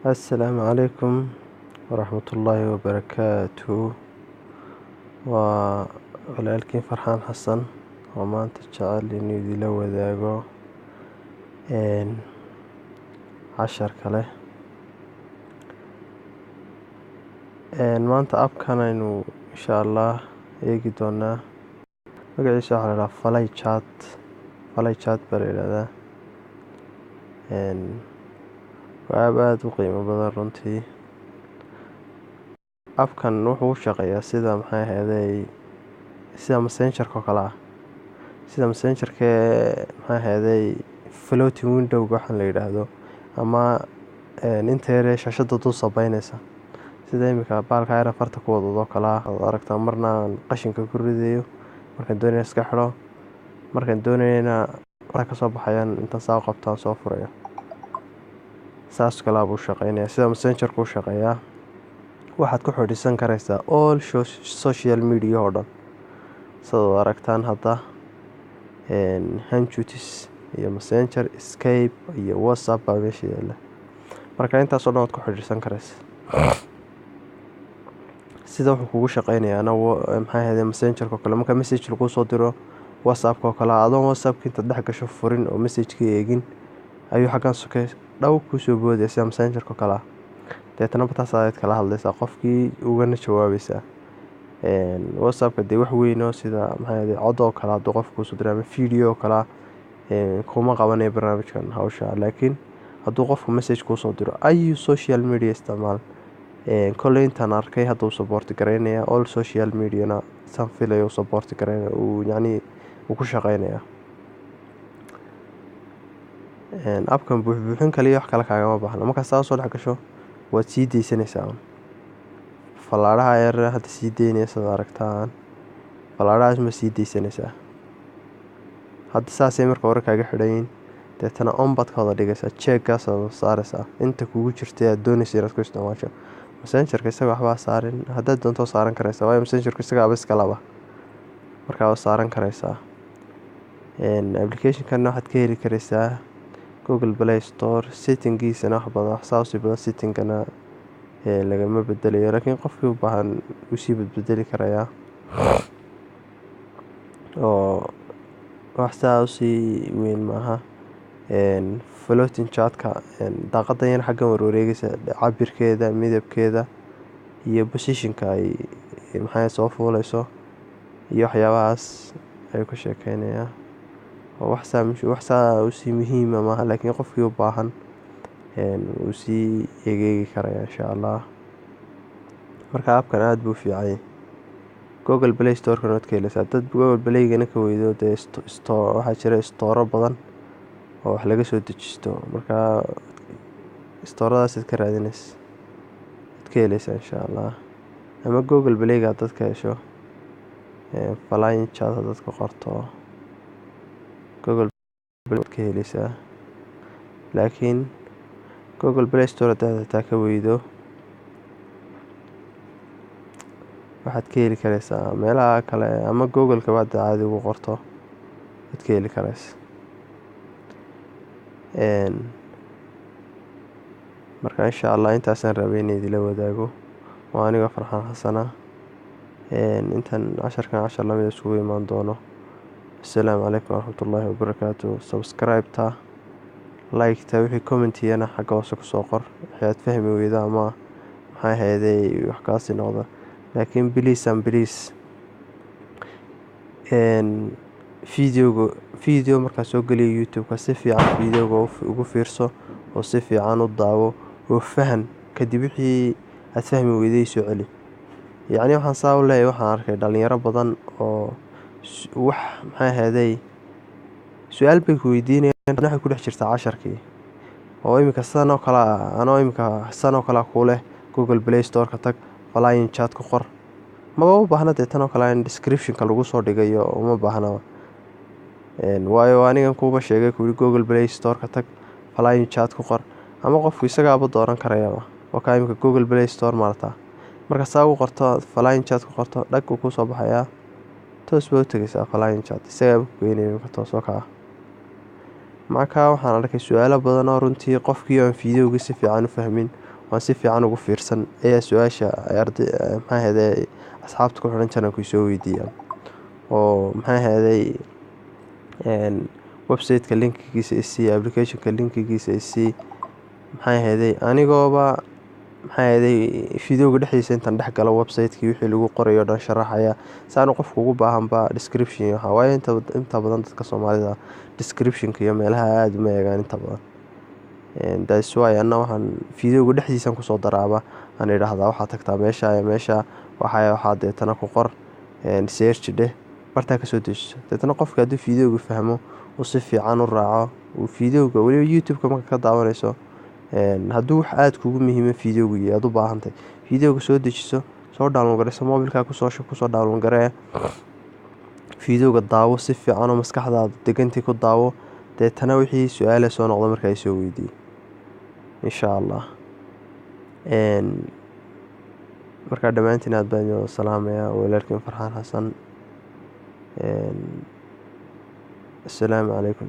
Assalaamu calaykum waraxmatullaahi wabarakaatu. Waa walaalkiin Farxaan Xasan oo maanta jecel inuu idila wadaago cashar kale. Maanta appkan aynu insha Allah eegi doonaa. Magaciisa waxaa la yidhaha Flychat. Flychat baa la yidhahdaa. Waa app aada u qiimo badan runtii. Appkan wuxuu u shaqeeyaa sida, maxay ahaydey, sida Messengerka oo kale ah, sida Messengerka, maxay ahaydey, floating windowga waxaan la yidhaahdo, ama inta yaree shaashada dul sabeyneysa, sida imika baalka yar farta ku wadado kale ah. Waad aragtaa, marna aan qashinka ku ridayo markaan doonaya iska xidho, markaan doonayana waxa kasoo baxayaan intaan saa u qabto aan soo furayo. Saas kalaa buu shaqeynaya, sida Messengerka u shaqeeyaa. Waxaad ku xidhisan kareysaa all social media oo dhan, sidaad aragtaan hadda Hangouts iyo Messenger, Skype iyo WhatsApp baa meesha yaala. Marka intaasoo dhan waad ku xidhiidhsan kareysa. Sida wuxuu kugu shaqeynayaana, maxay ahayd, Messengerka oo kale marka message laguu soo diro, WhatsAppka oo kale, adoon WhatsAppka intaad dhex gasho furin oo messageka eegin ayuu xaggan soke dhow kuusoo boodaya, sida Messengerka oo kale ah. Deetana taas ayaad kala hadlaysaa qofkii, ugana jawaabaysaa. WhatsAppka dee wax weyn oo sida, maxay ahayd, cod oo kale hadduu qofku kuusoo diro ama video oo kale, kuma qabanayo barnaamijkan hawsha. Laakiin hadduu qofku message kuusoo diro, ayu social media isticmaal, kolley intaan arkay hadda uu support gareynaya all social mediana, saan filayo uu support gareynaya, uu yacni uu ku shaqeynaya. Appkan buuxbuuxin kaliya, wax kale kaagama baahna. Markaa saa usoo dhex gasho, waad sii deysanaysaa un fallaadhaha yar hadda sii deynaya. Sidaad aragtaan, fallaadhahaas ma sii deysanaysaa. Hadda saasay marka hore kaaga xidhan yihiin, deetana on baad ka wada dhigaysaa, checkgaas aad saaraysaa inta kugu jirtay aad doonaysa inaad ku isticmaasho. Messengerka isaga waxbaa saarin, haddaad doonto saaran karaysaa, waayo Messengerku isagaaba iskalaba, markaa waa saaran karaysaa. Applicationkan waxaad ka heli karaysaa Google Play Store. Settingiisana wax badan, wax saa usii badan settingana lagama bedelayo, laakiin qofkii u baahan wuu sii bedbedeli karayaa, oo wax saa usii weyn maaha. Floating chatka, daaqadan yar xaggan warwareegaysa, cabirkeeda, midabkeeda iyo positionka ay, maxay, soo fuuleyso iyo waxyaabahaas ayuu ka sheekeynayaa. Oo wax saa usii muhiima maaha, laakiin qofkii u baahan wuu sii egeegi karaya insha Allah. Marka appkan aada buu fiicanyay. Google Play Storekana waad ka heleysaa. Dad Google Playgana ka weydo, dee waxaa jira store badan oo wax laga soo dejisto. Marka storadaas ka raadinaysa, waad ka heleysaa insha Allah. Ama Google Playga haddaad ka hesho, Flying Chat haddaad ku qorto Google Play, waad ka heleysaa. Laakiin Google Play Store haddaad xitaa ka weydo, waxaad ka heli kareysaa meelaha kale, ama Google-ka baad caadi ugu qorto, waad ka heli kareysa. Marka insha Allah intaasaan rabay in idila wadaago. Waa aniga Farxaan Xasana. Intan casharkan cashar lamid isugu imaan doono, assalaamu calaykum waraxmatullaahi wabarakaatu. Subscribe-ta, like-ta, wixii commentiyana xagga hoose kusoo qor, wixii aad fahmi weydo ama, maxay ahaydey, wax kaasi noqda. Laakiin please and please, videoga, video markaa soo geliyo YouTube-ka, si fiican videoga ugu fiirso oo si fiican u daawo oo fahan. Kadib wixii aad fahmi weyday soo celi. Yacni waxaan saa u leeyahay, waxaan arkay dhalinyaro badan oo wax, maxay ahaydey, su-aal bay ku weydiinayaan, waxay ku dhex jirtaa casharkii. Oo iminka sidan oo kale ah, anoo iminka sidan oo kale kuu leh, Google Play Store-ka tag, Flying Chat ku qor, maba u baahna dee tan oo kale in description-ka lagu soo dhigayo, uma baahnaba, waayo anigan kuuba sheegay, kuwi Google Play Store-ka tag, Flying Chat ku qor, ama qofku isagaaba dooran karayaba. Waa kaa iminka Google Play Store maarata. Marka saa ugu qorto, Flying Chat ku qorto, dhag uu kusoo baxayaa, toos baa u tegeysaa Flying Chat, isagaaba ku geynaya iminka toos oo kaa. Marka waxaan arkay su-aalo badan oo runtii qofkii aan videoga si fiican u fahmin. Waan si fiican ugu fiirsan ayaa su-aasha arday, maxay ahayday, asxaabta ku xidhan channelku soo weydiiyaan oo, maxay ahayday, website-ka linkigiisa isii, applicationka linkigiisa isii. Maxay ahayday, anigooba, maxay ahayday, videoga dhexdiisa intaan dhex galo website-kii wixii lagu qorayo o dhan sharaxaya, saanu qofku ugu baahanba description iyo waxa. Waayo, inta badan dadka Soomaalida descriptionka iyo meelaha aada uma eegaan inta badan. That's why anna waxaan videoga dhexdiisan kusoo daraaba aan idhaahdaa, waxaad tagtaa meesha iyo meesha, waxaa deetana ku qor search dheh, bartaa kasoo dejiso. Deetana qofka hadduu videoga fahmo, uu si fiican u raaco, uu videoga weliba YouTube-ka marka ka daawanayso, hadduu wax aada kugu muhiima videogu yahay aad u baahantay, videoga soo dejiso, soo download garayso, mobilkaa kusoo shub, kusoo download garee, videoga daawo si fiican oo maskaxdaada degantii ku daawo. Deetana wixii su-aale soo noqda marka ay soo weydiiye, insha Allah. Markaa dhammaantiin aad baan idin wada salaamaya. Walaalkiin Farxaan Xasan. Assalaamu calaykum.